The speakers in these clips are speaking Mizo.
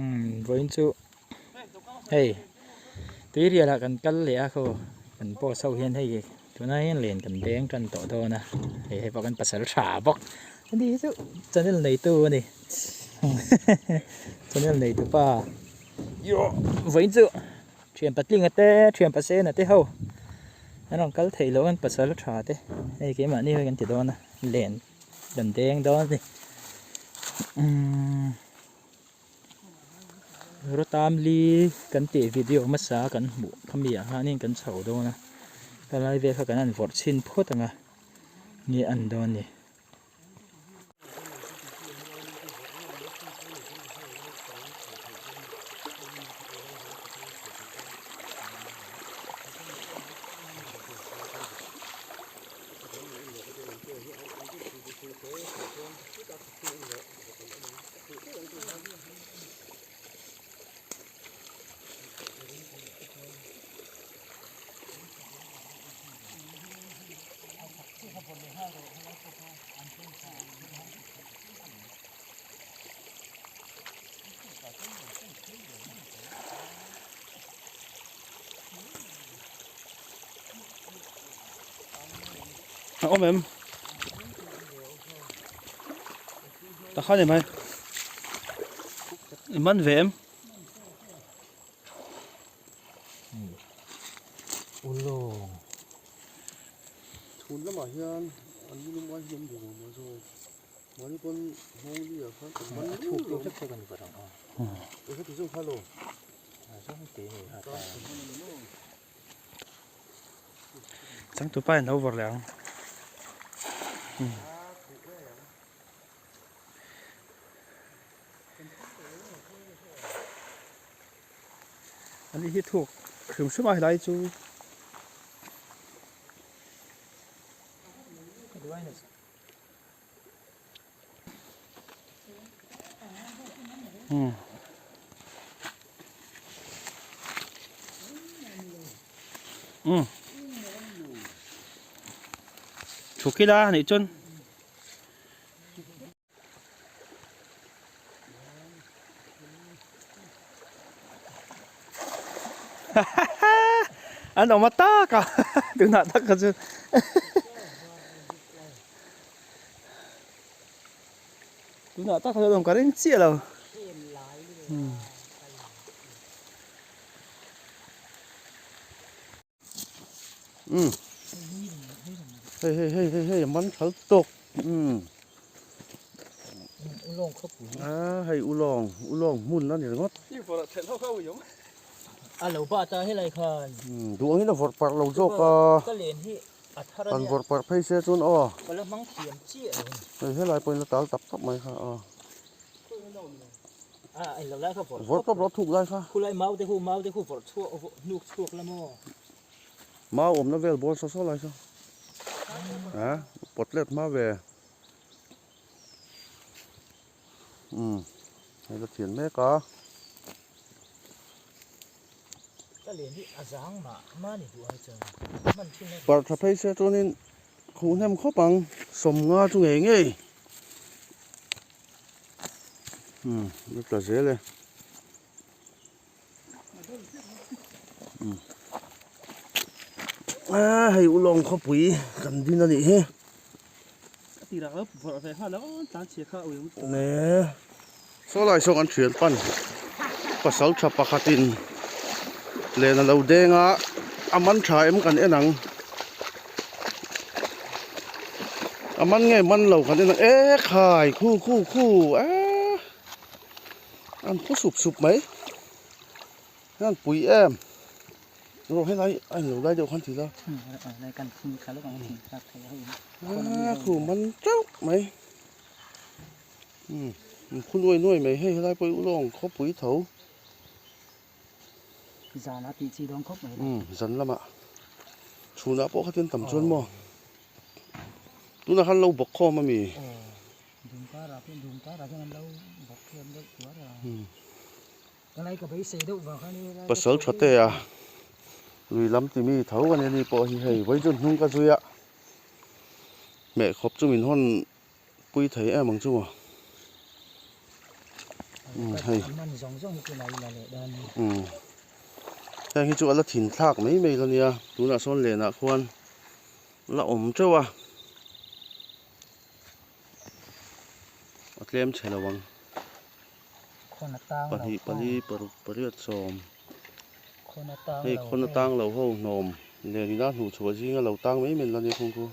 Umm vawiin chu hei tuirial ah kan kal leh a khaw kan boss ho hian hei tunah hian len kan deng tan tawh dawn a hei hei pawh kan pasal tha bawk ani hi chu channel neitu a ni channel neitu pa vawiin chu thian patlinga te thian pasena te ho an rawn kal theih loh an pasal tha te hei keimahni hi kan ti dawn a len kan deng dawn a ni umm. Rawtamli kan tih video hmasa kan hmuh khami ah khanin kan chho dawn a helai vel kha kan han vawrh chhin phawt ang a nge an dawn ni. A awm em? Ta kha ni mai. I man ve em? Ulawng. Chhun lamah hian an lum ai hi an duh lo maw zawk. Mahni pawn nghawng li ah khan kan man Thuk deuh hlek hlek a ni vawrh ang aw. Eng heti zawk kha lo. A zawng te nei ha ta. Changtupa in lo vawrh leh ang. Ani hi thuk hrim hrim a helai chu. Chhuk ila a nih chuan. An awm a tak a tunah tak kha chuan tunah tak kha chuan awm ka ring chiah lo. Umm hei hei hei hei hei man thal tawk umm ulawng khawpui a hei ulawng ulawng hmun a ni ringawt a lo ba ta helai khan umm duh angin a vawrh parh lo zawk a ka len hi a thar a an vawrh parh phei se chuan aw ka la hmang thiam chiah lo hei helai pawhin a tal tak tak mai kha aw A eng lo lai kha vawrh Vawrh tawp lo thuk lai kha. Khulai mau te khu mau te khu vawrh chhuak hnuk chhuak la maw. Mau awmna vel bawn saw saw lai kha. A pawt let hma ve. Umm hei la thian mek a. Ka len hi a zang mah mah ni duh ai chuan hman thin a. Parh tha phei se chuanin khuh hnem khawp ang sawmnga chu ngei ngei. Umm a tla zel e umm a hei ulawng khawpui kan din a nih hi ne saw lai saw kan thian pan pasal tha pakhatin len a lo deng a a man tha em kan en ang. A man nge man lo kan en ang e khai khu khu khu eee an phu sup sup mai an pui em rawh helai a inlo lai deuh khan ti la a khu man teuh mai umm an phu nuai nuai mai hei helai pawh hi ulawng khawpui tho. Zan a tih chi dawn khawp mai. Umm zan lamah chhunah pawh khatin tam chuan maw tunah khan lo bawk khawm a mi. Aw dungkarah khian dungkarah khian an lo bawk khian deuh tuar a. Ka lai ka beisei deuh vang khan i. Pasal tha te a lui lam ti mi tho a ni ani pawh hi hei vawi chu hnung ka zui a hmeh khawp chu min hawn pui thei em ang chu maw. Hei heng hi chu a la thin thlak mai mai la nia tunah sawn lenah khuan la awm teuh a a tlem chhe lo ang pahnih pali paruk pariat sawm hei khawn atang lo ho hnawm len ina hnuhchhuah zinga lo tang mai mai la nia khung khu.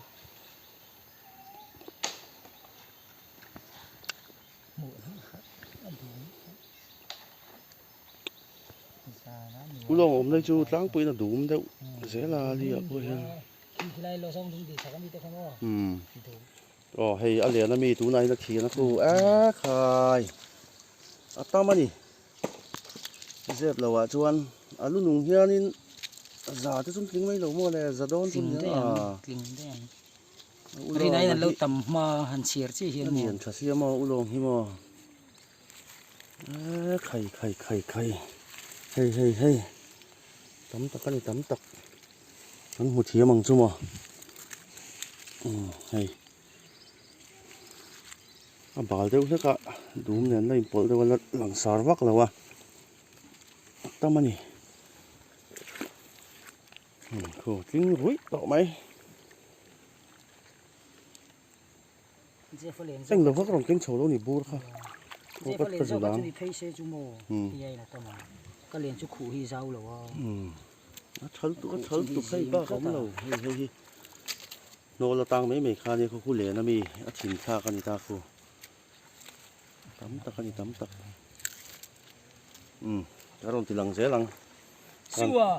Ulawng awm lai chu tlangpuiin a dum deuh zel a li ah pawh hian umm aw hei a lian ami tunah hian a thian a khu e khai a tam a ni zep lo ah chuan a lu nung hianin za te chu an tling mai lo maw le za dawn chu nia Rinai an lo tam hma han chhiar chiah hian maw. Lian tha sia maw ulawng hi maw. E khai khai khai khai hei hei hei tam tak a ni tam tak kan hmu thiam ang chu maw umm hei a bal deuh hlek a dum nen la inpawlh deuh a la langsar vak lo a a tam a ni. Khu tling ruih tawh mai. Eng lo vak rawn keng chho lo ni bur kha. Aw ka ka zul ang. A thal tuk a thal tuk hei bak a awm lo hei hei hi hnawl atang mai mai kha nia khu khu len ami a thin thlak a ni ta khu tam tak a ni tam tak umm ka rawn ti lang zel ang.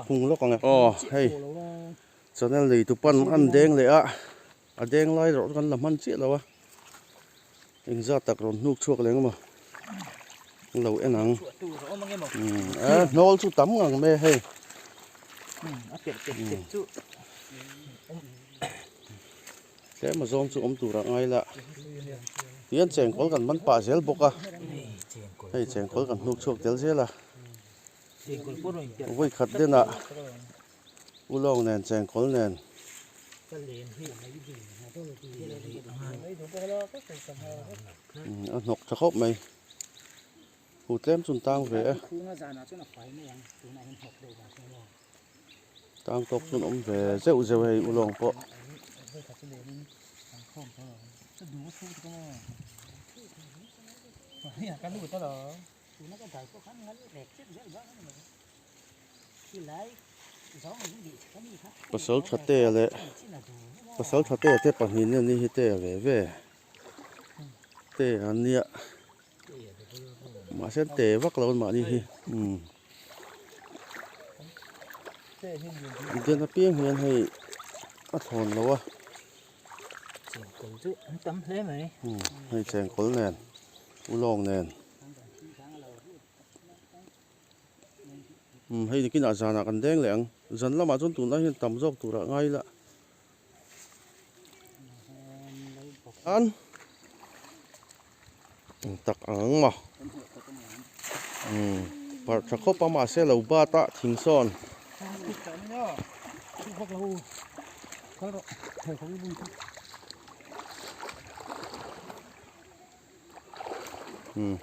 Hung lawk ang e. Aw hei channel nei tu pan an deng leh a a deng lai erawh chu kan la hman chiah lo a engzat tak rawn hnuk chhuak leh emaw an lo en ang a hnawl chu tam ngang mai a hei tlem a zawng chu awm tur ah ngai la tihian chengkawl kan man pah zel bawk a hei chengkawl kan hnuk chhuak tel zel a. Vawi khat denah ulawng nen chengkawl nen a hnawk tha khawp mai hu tlem chu an tang ve e tang tawk chu an awm ve zeuh zeuh hei ulawng pawh. Tuna ka dai pawh khan ngal rek chet zel vang a ni mai. Khi lai zawng in bih chhe mi kha. Pasal tha te leh pasal tha te te pahnih nen ni hi te ve ve te an nia mahse te vak lo an mahni hi umm den apiang hian hei a thlawn lo a. Chengkawl chu an tam hle mai. Umm hei chengkawl nen ulawng nen. Umm hei nikinah zanah kan deng leh ang zan lamah chuan tunlai hian tam zawk turah ngai ila an eng tak ang maw umm parh tha khawp a mahse lo bat a thing sawn. Umm.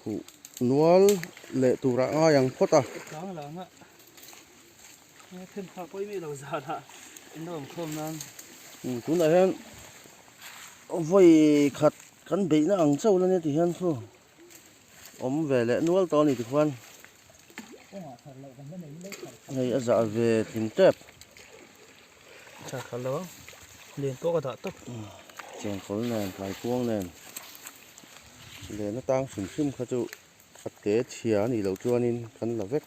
Khuh nual leh turah ngai ang phawt a. Tlang lang a. Then kha pawi mi lo zan a. In awm khawm nan. Umm tunah hian vawi khat kan beihna ang chauh la nia ti hian khu awm ve leh nual tawh a ni tikhuan hei a zah ve tling tep. Tha kha lo len pawh ka dah tawp. Chengkawl nen kaikuang nen len atang hrim hrim kha chu a te chhia a nih loh chuanin kan la vek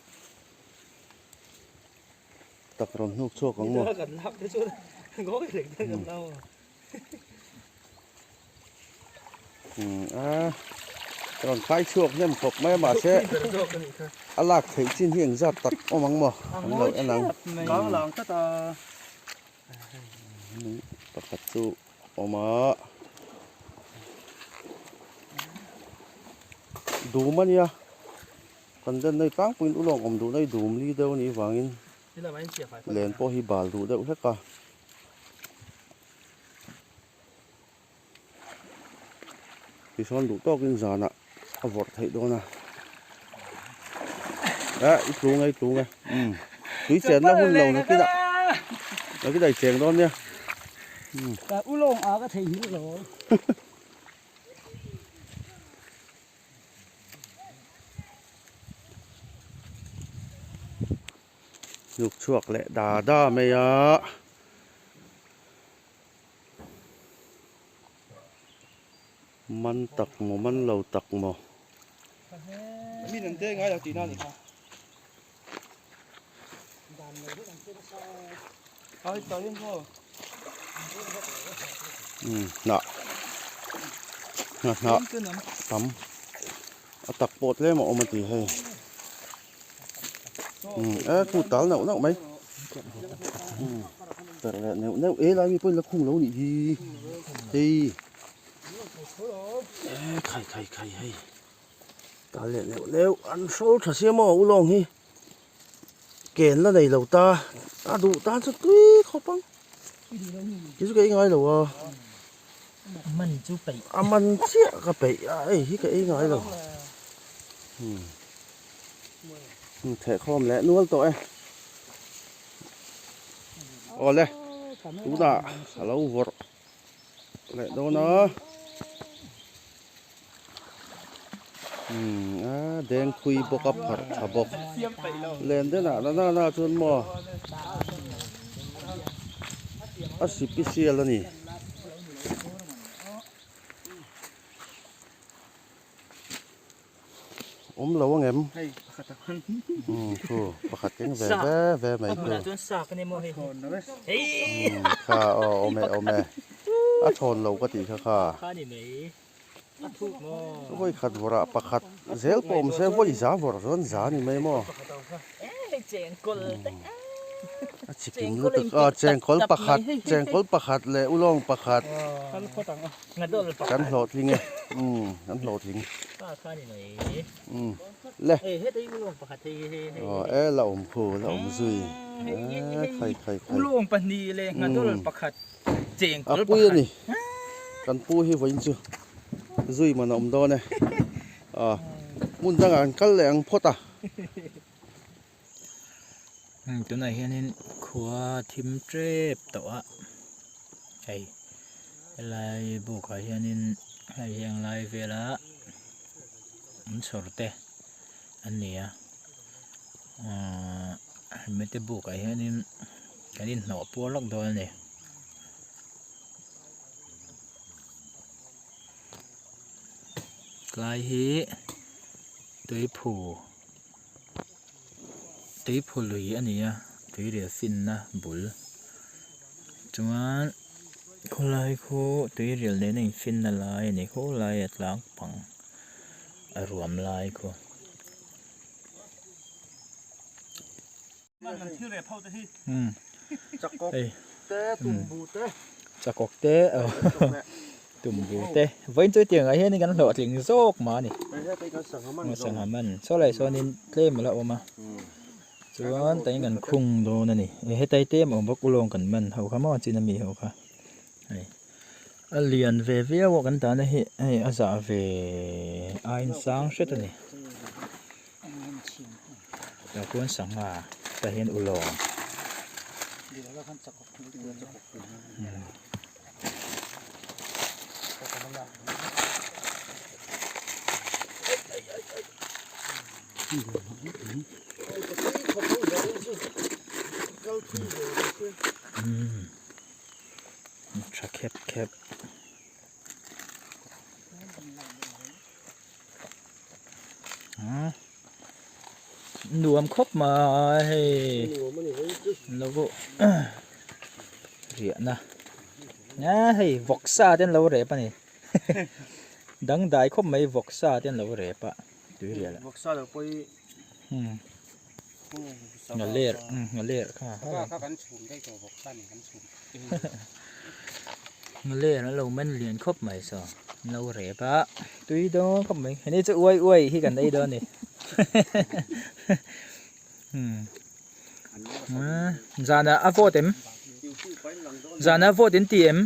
tak rawn hnuk chhuak ang maw. Umm a rawn khai chhuak hnem khawp mai a mahse a lak theih chin hi engzat tak awm ang maw an lo en ang pakhat chu awm a dum a nia kan den nei tlangpuiin ulawng awm duh na hi dum li deuh a nih vangin len pawh hi bal duh deuh hlek a. Tichuan duh tawkin zanah a vawrh theih dawn a. Eh i tlung e i tlung e umm tui chenna hun lo nakinah nakinah i cheng dawn nia. Ka ulawng a ka thei nghilh lo. Hnuk chhuak leh da da mai a. Man tak maw man lo tak maw. Hnah hnah hnah tam a tak pawh tlem a awm a ti hei e khu tal neuh neuh mai perh leh neuh neuh e lai mi pawhin la khung lo nih hi hei e khai khai khai hei tal leh neuh neuh an hrawl tha sia maw ulawng hi. Ken la nei lo ta a duh tan chu tui khawp ang kei chu ka ei ngai lo a man chu peih a man chiah ka peih a hei hi ka ei ngai lo umm thehkhawm leh nual tawh e awle tunah a lo vawrh leh dawn a umm a deng phui bawk a pharh tha bawk len den ah nana na chuan maw a sipisial a ni. Awm lo ang em? Hei pakhat a khan. Umm khu pakhat keng ve ve ve mai khu. Hmunah chuan sa ka ni maw hei. Hei. Kha aw awm e awm e. A thawn lo ka tih kha kha. Kha ni mai. A thuk maw. Vawi khat vawrah pakhat zel pawh awm se vawi za vawrh chuan za ni mai maw. Hei chengkawl te. A chikim lutuk a chengkawl pakhat chengkawl pakhat leh ulawng pakhat. Kan hlawhtling e umm kan hlawhtling umm le aw e la awm khu la awm zui e khai khai khai umm a pui a ni kan pu hi vawiin chu zui man a awm dawn e a hmun dangah an kal leh ang phawt a. Tunah hianin khua thim tep tawh a hei helai bukah hianin hei hi ang lai vela an chhawr te an ni a ahh hemi te bukah hianin kan inhnawh puar lawk dawn a ni. Tlai hi tuiphu. Tuiphu lui a ni a tuirial finna bul chuan khawlai khu tuirial nena infinna lai a ni khawlai a tlang pang a ruam lai khu. Chakawk te tumbu te vawiin chu tiangah hianin kan hlawhtling zawk mah a ni sangha man saw lai sawnin tlem a la awm a chuan tain kan khung dawn a ni hetai tlem a awm bawk ulawng kan man ho kha maw chin ami ho kha hei a lian ve viau a kan tahna hi hei a zah ve aiin sang hret a ni. Tah chuan sangha tah hian ulawng tha khep khep. Nuam khawp mai hei lo riahna a hei vawksa te an lo rep a ni dangdai khawp mai vawksa te an lo rep a tui rial ah vawksa lo pawh hi nghaler nghaler kha Nghaler an lo man lian khawp mai saw an lo rep a tui dawn khawp mai heni chu uai uai hi kan ei dawn a ni zanah a vawt em zanah a vawt in ti em.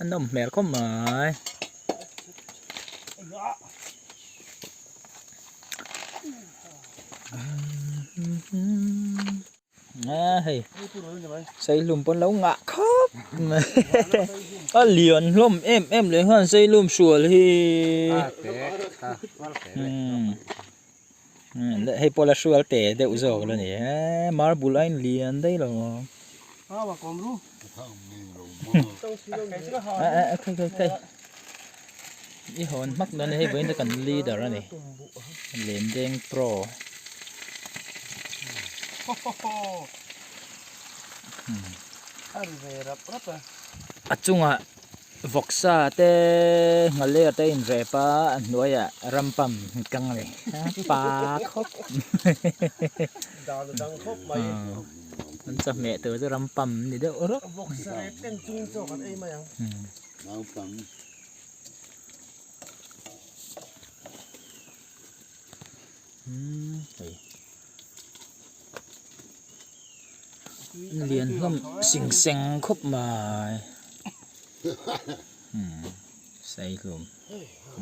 A nawm hmel khawp mai. A hei seihlum pawn lo ngah khawp mai a lian hlawm em em leh nghal seihlum hrual hi hei pawh la hrual te deuh zawk la ni e marble a inlian daih lo i hawn hmak dawn a hei vawiin chu kan leader a ni Lendeng Pro. A chungah vawksa te nghaler te a inrep a a hnuaiah rampam kang a ni pa khawp an chawhmeh tur chu rampam a ni deuh rawk. Hei lian hlawm sing seng khawp mai saihlum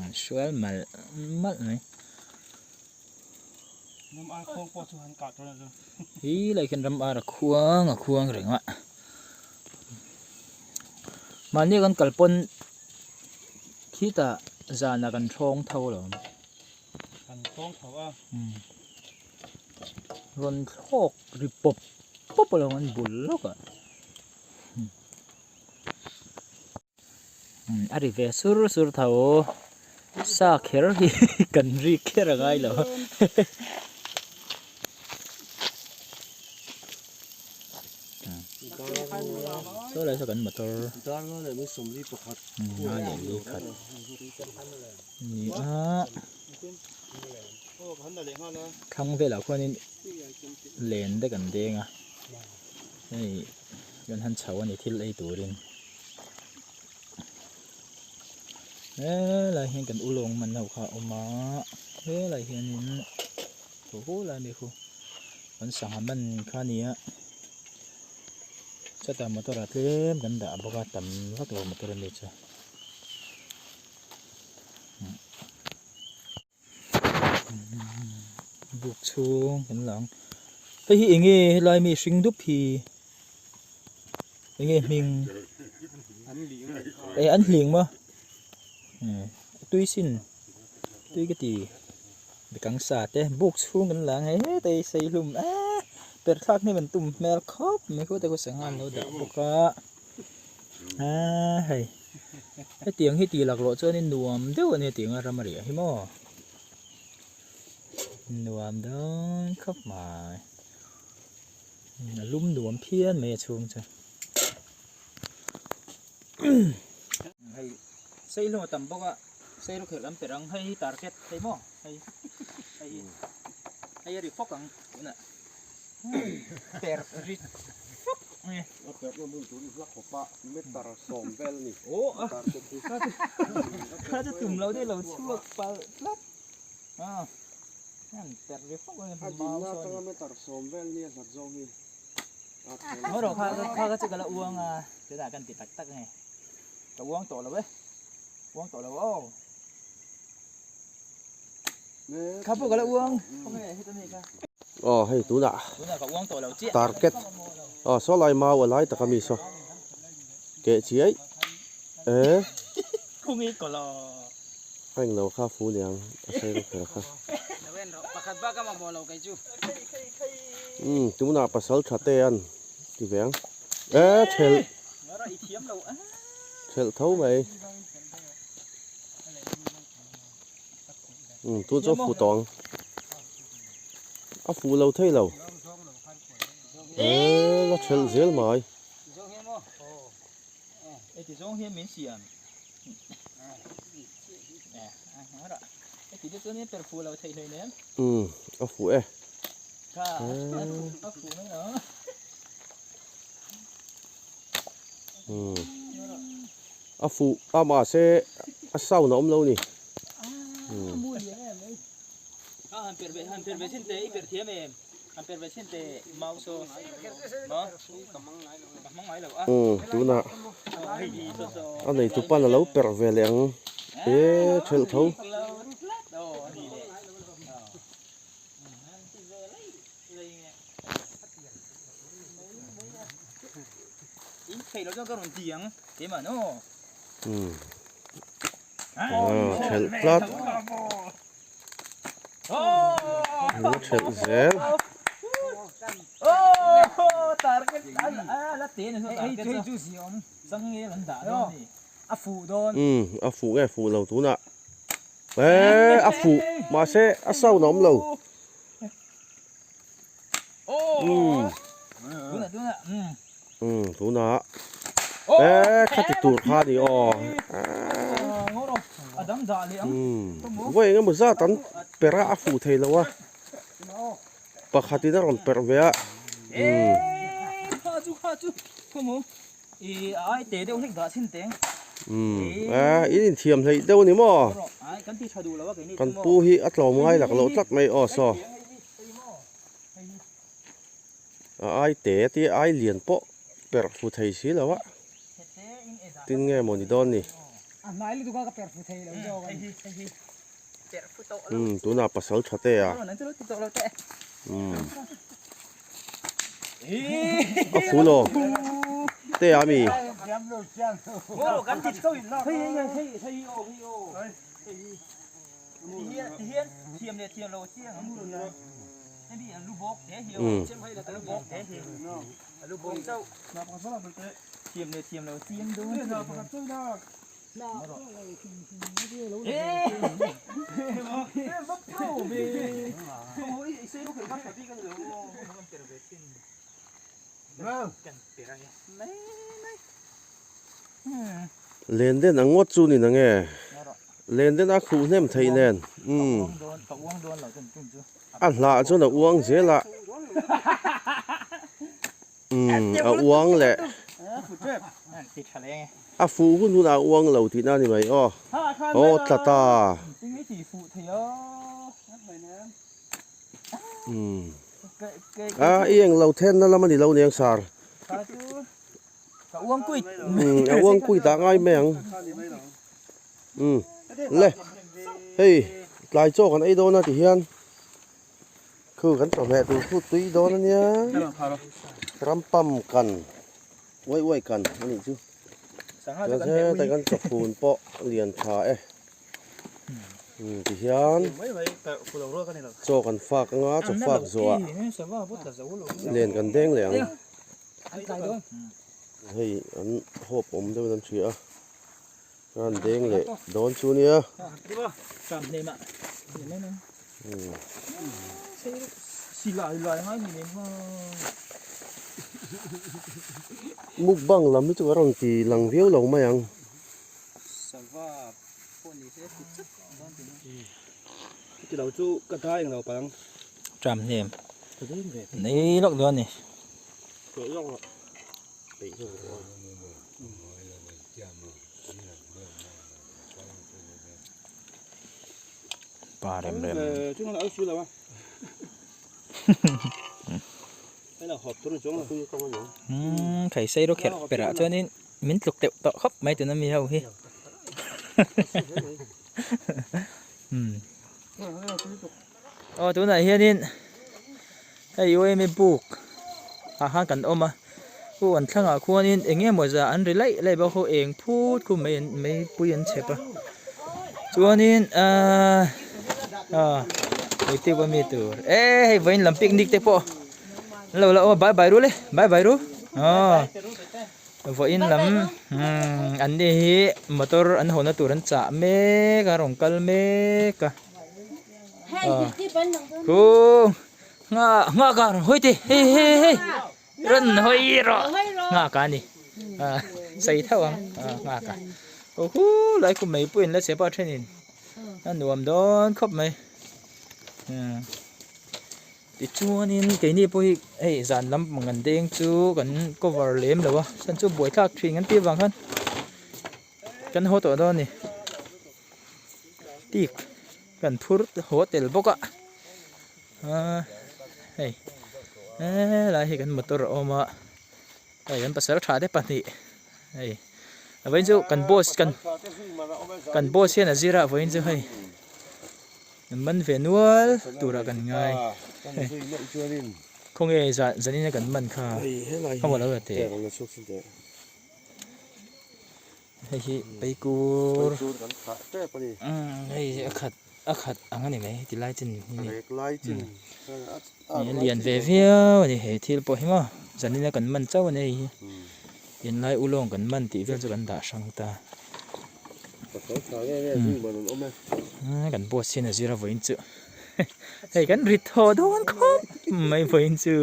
an hrual malh malh mai hi lai khian ram ar a khuang a khuang reng a mahni kan kal pawn khitah zanah kan hrawng tho lo. Kan tawng tho a. Rawn thlawk ri pawp pawp a lo an bul lawk a. A ri ve sur sur tho. Sa kher hi kan ri kher a ngai lo. Saw lai saw kan motor. Nga leh li khat. Ni a thlang velah khuanin len te kan deng a hei kan han chho a ni thil ei turin helai hian kan ulawng man ho kha a awm a helai hianin hu lai mai khu kan sangha man kha a ni a chutah motor ah tlem kan dah bawk a tam vak lo motor ami chu. Buk chhung kan la ang hei hi eng nge helai mi hring dup hi eng nge hming eh an hling maw tui sin tui ka ti bekang sa te buk chhung kan la ang hei hetah hi sei hlum eee per thlak hnem an tum hmel khawp mai khawtah khaw sangha an lo dah bawk a eee hei. Hetiang hi tih laklawh chuanin nuam deuh a nia tih anga ram a riah hi maw nuam dawn khawp mai a lum nuam phian mai a chhung chu hei sei hlawm a tam bawk a sei rawk khelh an per ang hei hi target hei maw hei hei hei a ri fawk ang tunah. Per ri fawk mai a. A perna hmun tur i hla khawp a, meter sawm vel a ni. Aw a kha chu tum lo deuh lo chhuak palh tlat a an per ri fawk mai a dinna atanga meter sawm vel nia hlat zawng hi a thleng. Ngaw rawh kha kha kha chu ka la uang a tunah kan ti tak tak ange ka uang tawh lo e uang tawh lo aw. Kha pawh ka la uang khawnge heta mi kha. Aw hei tunah Tunah ka uang tawh lo chiah. Target aw saw lai mau a lai taka mi saw keh chiai e. Khawnge ka la. Ka englo kha fu niang a sei rawk kher kha. Pakhat bak a mamawh lo kei chu. Umm tunah pasal tha te an ti ve ang e thelh thelh tho mai. Umm tun chu a fu tawh ang a fu lo thei lo eee la thelh zel mai. Umm a fu e. Umm a fuh a mahse a sound a awm lo a ni. Umm tunah a neitu pan a lo perh ve leh ang e thelh tho. Umm thelh tlat. An thelh zel. Umm a fuh nge fuh lo tunah eee a fuh mahse a sound a awm lo. Umm umm tunah eee khati tur kha a ni aw umm vawi eng emaw zat an perh a a fuh thei lo a pakhat in a rawn perh ve a umm. Umm a in inthiam hleih deuh a ni maw? Kan pu hi a tlawm ngai lak loh tlat mai aw saw. A ai te te ai lian pawh perh fu thei si lo a tin nge maw ni dawn ni. Umm tunah pasal tha te a umm. A full aw te a mi. Len den ang ngawt chu ni na nge? Len den a khuh hnem theih nen. Umm. A hlah chuan a uang zel a. Umm a uang leh. A fuh hun hunah a uang lo tihna a ni mai aw. Aw tla ta. Umm. A i eng lo thenna lam a ni lo aniang sar. Umm a uang kuit ah ngai mai ang. Umm le hei tlai chaw kan ei dawn a ti hian. Khu kan chawhmeh tur khu tui dawn a nia. Rampam kan uai uai kan a nih chu. Chuan heta kan chawfun pawh lian tha e. Tihian chaw kan fak anga chaw fak zawhah len kan deng leh ang. Hei an hawp awm deuhin an hria a. An deng leh dawn chu nia. Mukbang lam hi chu ka rawn ti lang viau lo mai ang. Pa rem rem. Umm thei sei rawh kherh perh ah chuanin min tluk teuh tawh khawp mai tuna mi ho hi. Umm aw tunah hianin hei UMA book ah khan kan awm a u an thlangah khuanin eng emaw zah an ri laih laih bawk a eng phut khu mai an meipui an chhep a chuanin ahh ah youtube a mi tur e hei vawiin lam picnic te pawh an lo la awm a bye bye ru le bye bye ru aw. Vawiin lam umm an ni hi motor an hawhna tur an chah mek a rawn kal mek a khuh nghah nghah ka rawn hawi teh hei hei hei rawn hawi rawh nghah ka ni ah sawi thauh ang ah nghah ka aw hu lai kum mai pawhin la che pah thenin a nuam dawn khawp mai umm. Tichuanin keini pawh hi hei zan lam pang an deng chu kan cover lem lo a chhan chu buaithlak thin kan tih avang khan kan haw tawh dawn a ni tik kan phur haw tel bawk a ahh hei. Helai hi kan motor a awm a hei kan pasal tha te pahnih hei a vawiin chu kan boss kan kan boss hian a zir a vawiin chu hei an man ve nual turah kan ngai khawnge zan zanin a kan man kha khaw maw lo la teh. Hei hi peikur hei hi a khat a khat ang a ni mai heti lai chin hi ni a lian ve viau a ni he thil pawh hi maw zanin a kan man chauh a ni hei hi inlai ulawng kan man tih vel chu kan dah hrang ta kan boss hian a zir a vawiin chu hei kan rit thaw dawn khawp mai vawiin chu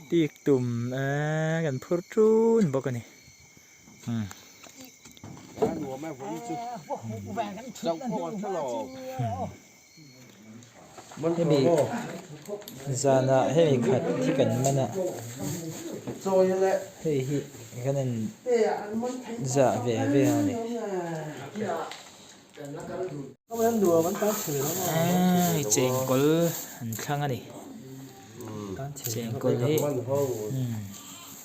Tik tum a kan phur tun bawk a ni. Hemi zanah hemi khat hi kan man a, hei hi kan en zah ve ve a ni. Hei chengkawl an thlang a ni chengkawl hi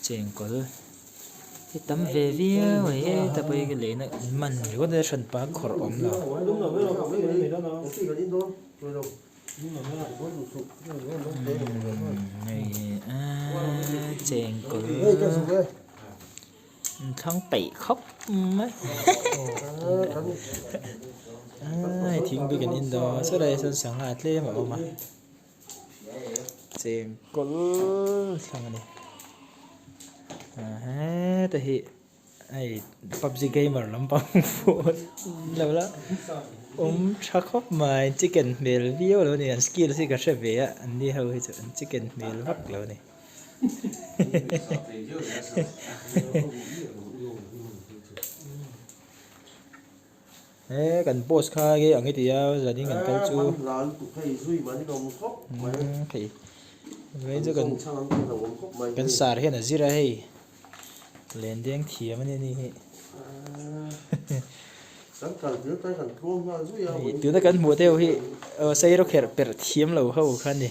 chengkawl hi tam ve viau a ni heta pawh hi ka lehna man ringawt a hran pa khawrh awm lo. Hei chengkawl. An thlang peih khawp mai hei thing bik an in dawn saw lai ah sawn sangha tlem a awm a chengkawl thlang a ni heta hi hei pubg gamer lampang phone lo la awm tha khawp mai chicken hmel viau lo a ni an skill hi ka hre ve a an ni ho hi chu an chicken hmel vak lo a ni. He kan boss kha nge ang i ti a zanin kan kal chu thei mai chu kan kan sar hian a zir a hei len deng thiam a ni ani hi tuna kan hmuh te ho hi sairawkherh perh thiam lo ho kha a ni.